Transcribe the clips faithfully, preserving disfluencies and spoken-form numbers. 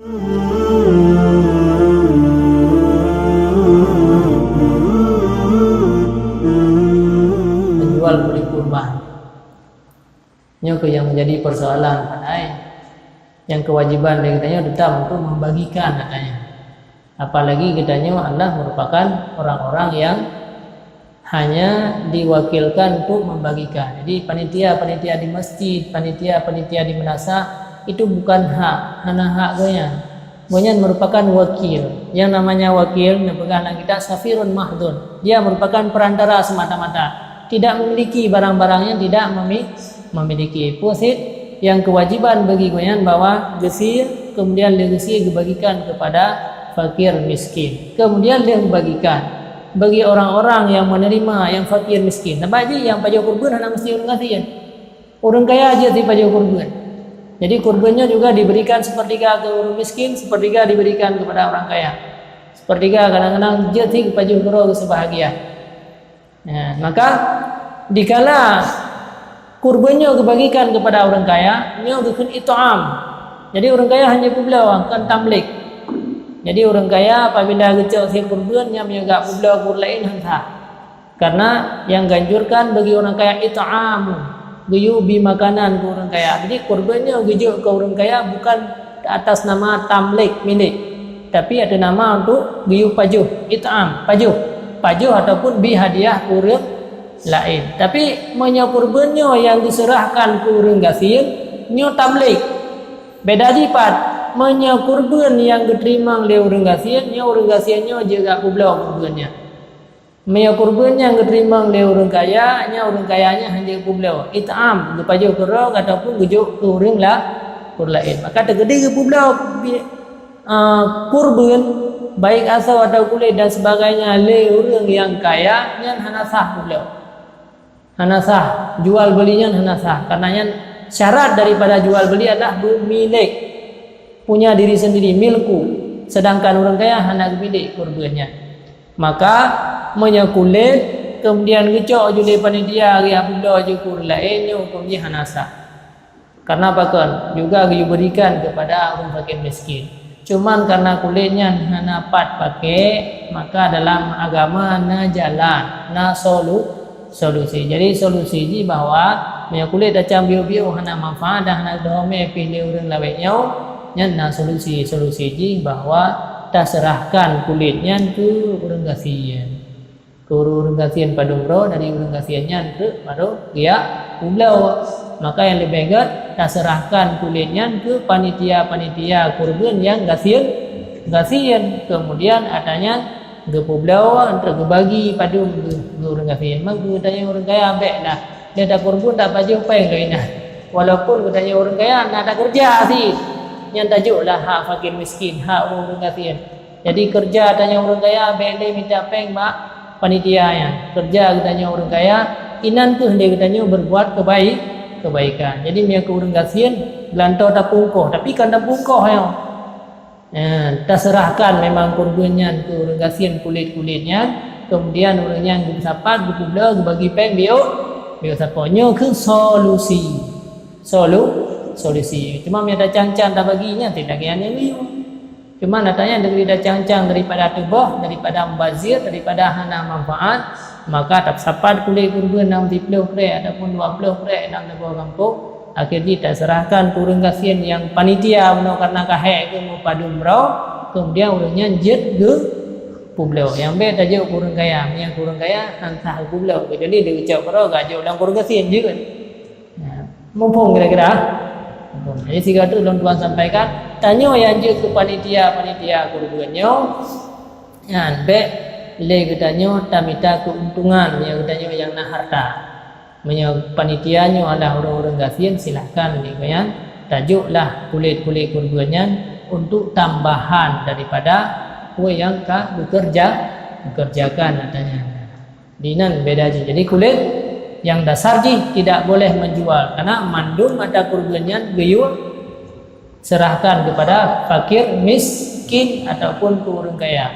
Menjual beli kurban. Nyoe keuh nyang menjadi persoalan, padahai nyang kewajiban lé geutanyoe tetap untuk membagikan katanya. Apalagi geutanyoe adalah merupakan orang-orang yang hanya diwakilkan untuk membagikan. Jadi panitia-panitia di masjid, panitia-panitia di madrasah, itu bukan hak, hana hak gobnyan. Gobnyan merupakan wakil. Yang namanya wakil, neupeugah lam kitab, safirun mahdhun. Dia merupakan perantara semata-mata. Tidak memiliki barang-barang yang tidak memi-, memiliki. Peue cit nyang kewajiban bagi gobnyan bahwa geusie, kemudian lé geusie geubagikan kepada fakir miskin. Kemudian lé geubagikan bagi orang-orang yang menerima, yang fakir miskin. Sabab jih nyang pajoh kurban hana mesti ureuëng gasien. Ureuëng kaya jeuet sipajoh kurban. Jadi kurban nyoe juga diberikan sepertiga keu ureuëng miskin, sepertiga diberikan kepada orang kaya. Sepertiga kadang-kadang jeuet sipajoh keudroe keu sebahagian. Nah, maka dikala kurban nyoe geubagikan kepada ureuëng kaya, nyoe geukheun it'am. Jadi ureuëng kaya hana peubloe, kon tamlik. Jadi ureuëng kaya apabila geucok sie kurban, nyan meunyoe geujak peubloe keu ureuëng laén, hana sah. Karena nyang geuanjurkan bagi ureuëng kaya it'am, geuyue bi makanan keu ureuëng kaya. Jadi kurban nyoe geujok keu ureuëng kaya bukan atas nama tamlik, milik, tapi atas nama untuk geuyue pajoh, it'am, pajoh. Pajoh ataupun bi hadiah keu ureuëng laén. Tapi meunyoe kurban nyoe nyang geuseurahkan keu ureuëng gasien, nyoe tamlik. Beda jih pat, meunyoe kurban nyang geuteurimong lé ureuëng gasien, nyoe ureuëng gasien nyoe jeuet geujak peubloe kurban nyan. Meunyoe kurban nyang geuteurimong lé ureuëng kaya, nyan ureuëng kaya nyan hana jeuet peubloe. It'am, geupajoh keudroe ataupun geujok keu ureuëng la-, ureuëng laén. Maka teukeudi geupeubloe bi-, ah, kurban, baik asoe atawa kulét dan sebagainya lé ureuëng nyang kaya, nyan hana sah peubloe. Hana sah, jual beli nyan hana sah. Karena nyan syarat daripada jual beli adalah beumilék, punya diri sendiri, milku. Sedangkan ureuëng kaya hana geumilék kurban nyan. Maka meunyoe kulét, kemudian geucok ju lé panitia, geujak peubloe ju keu ureuëng laén, nyoe huköm jih hana sah. Karena pakon? Juga geuyue berikan kepada ureuëng fakir miskin. Cuman karena kulét nyan hana pat pakai, maka dalam agama na jalan, na solu-, solusi. Jadi solusi jih bahwa meunyoe kulét tacam biôh-biôh hana manfaat dan hana geuhormé pih lé ureuëng lawét nyoe, nyan na solusi. Solusi jih bahwa taseurahkan kulét nyan keu ureuëng gasien. Keu ureuëng gasien padum droe, dari ureuëng gasien nyan keuh baru geujak peubloe. Maka nyang leubeh gét, taseurahkan kulét nyan keu panitia-panitia kurban nyang gasien, gasien. Kemudian atra nyan geupeubloe, untuk geubagi padum keu, keu ureuëng gasien. Maka geutanyoe ureuëng kaya bék lah. Dia takurban tapajoh péng lom inan. Walaupun geutanyoe ureuëng kaya na takeureuja cit. Nyan tajok lah hak fakir miskin, hak ureuëng gasien. Jadi keureuja tanyoe ureuëng kaya bék lé mita péng bak panitia nyan. Keureuja geutanyoe ureuëng kaya, inan keuh lé geutanyoe berbuat kebaik-, kebaikan. Jadi meunyoe keu ureuëng gasien, geulantoe tapungkoh, tapi kon tapungkoh nyoe. Nah, taseurahkan memang kurban nyan keu ureuëng gasien kulét-kulét nyan, kemudian ureuëng nyan geupeusapat, geupeubloe, geubagi péng biôh, biôh sapoe. Nyoe keuh solusi. Solu-, solusi. Cuma meunyoe tacang-cang tabagi nyan, tidak kian nyang liyu. Cuma nyatanya daripada cang-cang, daripada tuboh, daripada mubazir, daripada hana manfaat, maka tapeusapat kulét kurban nam siploh krek ataupun dua ploh krek nam saboh gampông, akhé jih taseurahkan keu ureuëng gasien nyang panitia bunoe karena ka hék geuh meupadum droe, kemudian ureuëng nyan jeuet geupeubloe. Nyang bék tajok keu ureuëng kaya, meunyoe keu ureuëng kaya han sah geupeubloe, kecuali geucok keudroe geujok lam keu ureuëng gasien jeuet. Nah, muphom kira-kira? Muphom. Jadi sigoe teuk lôn tuan sampaikan, tanyoe nyang jeuet keu panitia-panitia kurban nyoe, nyan bék lé geutanyoe tamita keuntungan meunyoe geutanyoe nyang na harta. Meunyoe panitia nyoe adalah ureuëng-ureuëng gasien, silahkan lé gobnyan tajoklah kulét-kulét kurban nyan untuk tambahan daripada peue nyang ka geukeureuja-, geukeureujakan, katanya. Di nan beda jih. Jadi kulét nyang dasar jih tidak boleh menjual, karena mandum atra kurban nyan geuyue serahkan kepada fakir miskin ataupun keu ureuëng kaya.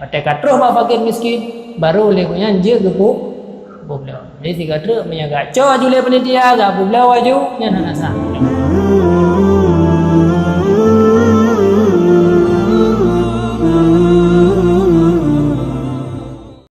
Watée ka troh bak fakir miskin, baru lé gobnyan jeuet geupu-, geupeubloe. Jadi sigoe teuk meunyoe geucok aju lé panitia, geupeubloe aju, nyan hana sah.